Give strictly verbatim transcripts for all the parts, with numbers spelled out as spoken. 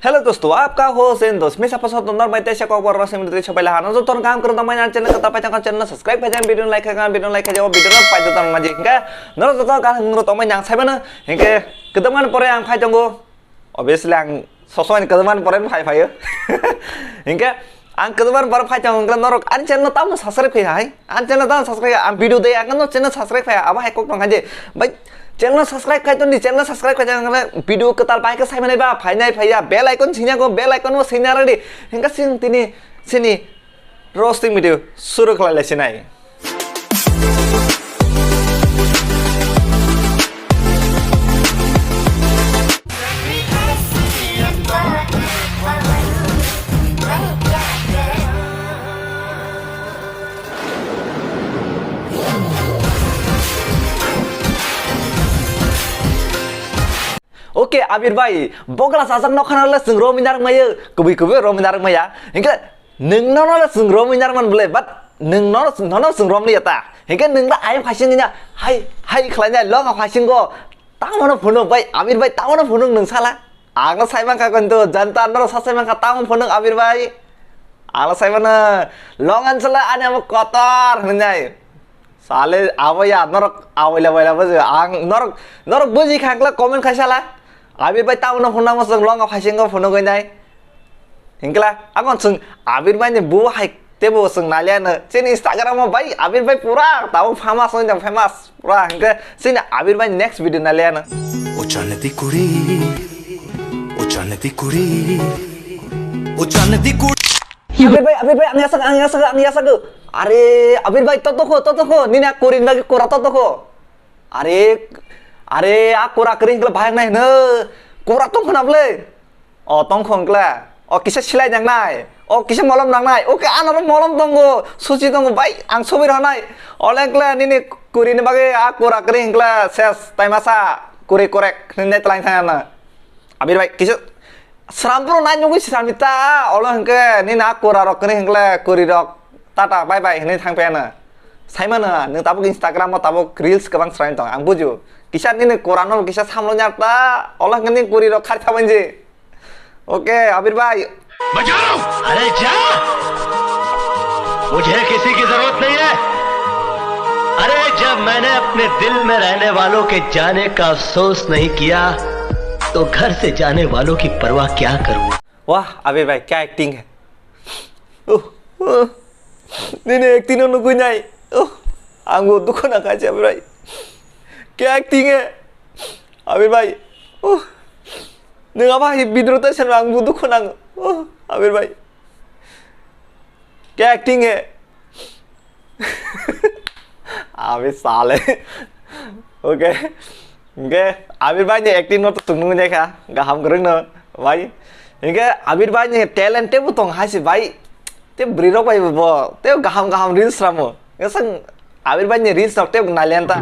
Hello dosto, apka ho sen dos. Misa paso to normal te shako bor rosim de chopai la hano to kam kro to mai channel ka ta pa channel subscribe ka jam video like ka video like ka video na pa to tan maji ka. Nor to ka ngro to mai nang sai bana. Hinke kedaman pore ang phai tongo. Obviously ang sosoi kedaman pore phai phai. Hinke ang kedaman pore phai tongo ngla norok an channel tam subscribe khai hai. An channel tam subscribe, ang video de ang no channel subscribe khai aba hai kok tong hai je. Bai channel subscribe khai ton di channel subscribe khai jang le video ketal pai ke sai mane ba phai nai phai ya bell icon sinya ko bell icon mo sinya ready. Hinka sing tini sini roasting video suru khlai le sinai. Oke, Abir bai, bokla sajak nokha nale chwng romwi narwk maya, kubui kubui romwi narwk maya. Hinkhe nwng nono le chwng romwi narwk man bwle, but nwng nono, nono chwng romwi ya ta. Hinkhe nwng da ayang phaising ya, hai, hai khlai nai, longa phaisingo. Tamo no phunuk bai, Abir bai, tamo no phunuk nwng sala. Ang no sai mankha kintu, janta norok sa sai mankha, tamo phunuk Abir bai. Ang no sai mano, longan sala ani amo kotor hwnwi nai. Sale abo ya, norok awaila waila bujo. Ang norok, norok buji khakla comment khaisala. Abir bai tamo no phunuk mo chwng longa phaisingo phunuk nai. Hinkla, akon chwng Abir bai ni bu hai tebo chwng naliano. Chini Instagram o bai Abir bai pura tabo famous oi jang famous. Pura hinkhe chini Abir bai next video naliano. O chanati kuri, o chanati kuri, o chanati kuri. Abir bai, Abir bai, ang yasak, ang yasak, ang yasak. Are, Abir bai, toto ko, toto ko. Nini a kurin bagi kura toto ko. Are, are, a kura kering kela bahayang nai hino. Kura tong khna ble. O tongkho wngkla, o kisa silai nangnai, o kisa molom nangnai, oke ano molom tongo, suchi tongo bai ang sobi rwnai, oleng kla nini kuri ni bagwi a kura kri wngkla ses tai masa kuri korek hwnwi nai twlang thang ano. Abir bai kisa srampro nai nugwi sramita olo hwnkhe nini a kura rok kri wngkla kuri rok. Tata, bye bye, hinwi thang phiyana. Saimano, nwng tabuk Instagram o tabuk reels kwbang swrani tong, ang bujio. Kisa nini kura no kisa samlo nyar ta, ola hwnkhe nini kuri rok khari thabainji. Okay, Abir bhai. बचाओ! अरे जा! मुझे किसी की जरूरत नहीं है। अरे जब मैंने अपने दिल में रहने वालों के जाने का अफसोस नहीं किया, तो घर से जाने वालों की परवाह क्या करूं? Wah, Abir bhai, kya acting hai. Uh, uh. Nini acting no nugwi nai. Uh, ang bo dukhu nangkha se, Abir bhai. Kya acting hai. Abir bhai. Uh. Nwng abo hai video ta seno ang bo dukhu nang. Uh, Abir bhai. Kya acting hai. Abi sale. Okay. Hinkhe Abir bhai ni acting no to chwng nugwi naikha, gaham kwrwng no, bai. Hinkhe Abir bhai ni talent tebo tong hai se, bai. Te bwrwi rok bai bo, te gaham gaham reels ramo. Ngasang Abir bhai ni reels rok tebo nai lenta.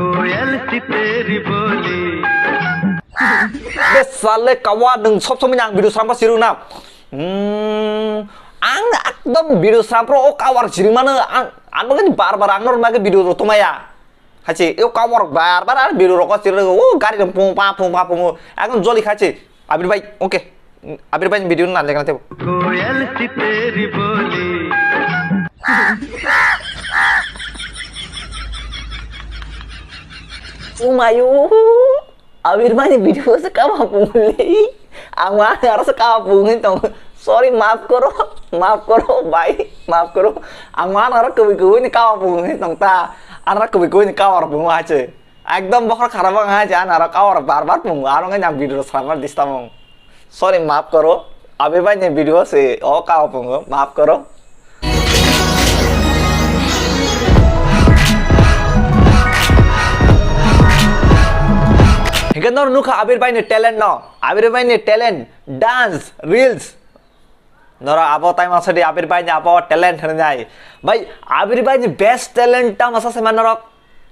Be sale kawa nwng sob somoi ang video srampa sirung na. Hmm, ang ekdom video srampro o cover siring mano, ang, ang bagwi bar bar ang norok bagwi video rok tongmaya. Hachi, o cover bar bar ang video rok sirung, o gari rok pung pa pung pa pung, ekdom joli khachi. Abir bhai, okay. Abir bhai video na lekha tebo. कोयल सी तेरी बोली। Umayu. Abir bhai ni video se kama pungli. Ang ma aro se kama pungli tong. Sorry, maaf koro. Maaf koro, bhai. Maaf koro. Ang ma aro kubui kubui ni kama pungli tong ta. Aro kubui kubui ni kama pungli ache. Ekdom bokhor kharap ang hai je, ang aro kama bar bar pungo. Aro ngai nang video sramar disturb ang. Sorry, maaf koro. Abir bhai ni video se o kama pungo. Maaf koro. Hinkhe nor nukha Abir bhai ni talent no. Abir bhai ni talent, dance, reels. Noro abo tai masa di Abir bhai ni abo talent hwnwi nai. Bhai, Abir bhai ni best talent ta masa se man norok.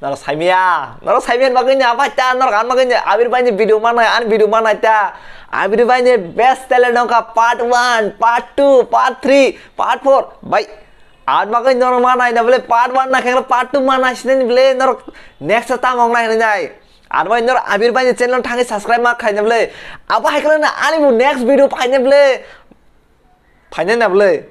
Norok saimia, norok saimia bagwi ni abai ta, norok ang bagwi ni Abir bhai ni video manai, ang video manai ta. Abir bhai ni best talent nongkha part one, part two, part three, part four. Bai, ang bagwi norok manai na bole part one na khenglo part two manai sinai bole norok next ta mong nai nai. Arwai norok Abir bai ni channel thangwi subscribe ma khaina bwle. Abo hai khwlai ani bo next video phaina bwle. Phainai na bwle.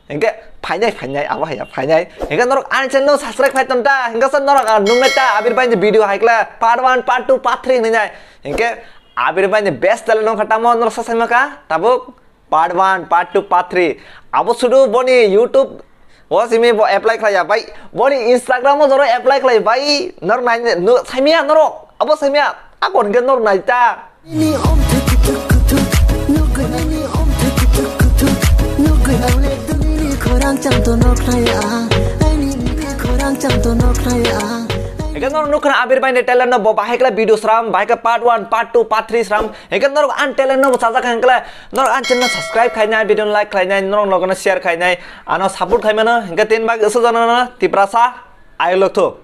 Hingke phainai, phainai, abo haya, phainai. Hingke norok ani channel subscribe khai tonta. Hingke sa norok ang nungnai ta Abir bai ni video hai khwlai part one, part two, part three hinwi nai. Hingke Abir bai ni best talent nongkha tamo norok sa sai maka. Tabuk part one, part two, part three. Abo sudu boni YouTube o simi bo apply khlai ya bai. Boni Instagram o joro apply khlai bai. Nor nai nu saimia norok. Abo saimia akon ke nor nai ta. Nini om thuk thuk thuk thuk, nugui nini om thuk thuk thuk thuk, nugui ang le tu nini khorang chang to nok nai ang, ai nini khorang chang to nok nai ang. Hingke norok nukha na Abir bai ni talent no bo bahai khlai video sram, bahai khe part one, part two, part three sram. Hingke norok an talent no bo chajak hingkle, norok an channel subscribe khainai, video like khainai, norok logono share khainai, ano support khaimano, hingke tin bag isu jana na Tiprasa, ayok lok thu.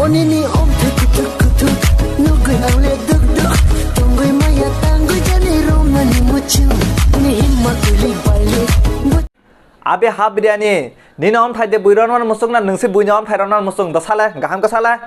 O nini om thuk thuk thuk thuk, nugui ang le duk duk, tongui maya tangui jani romani muchu, ni himma tuli baile. Abi ha biryani, nini om thai de bui ronman musuk na nungsi bui ni om thai ronman musuk, da sale, gaham ka sale.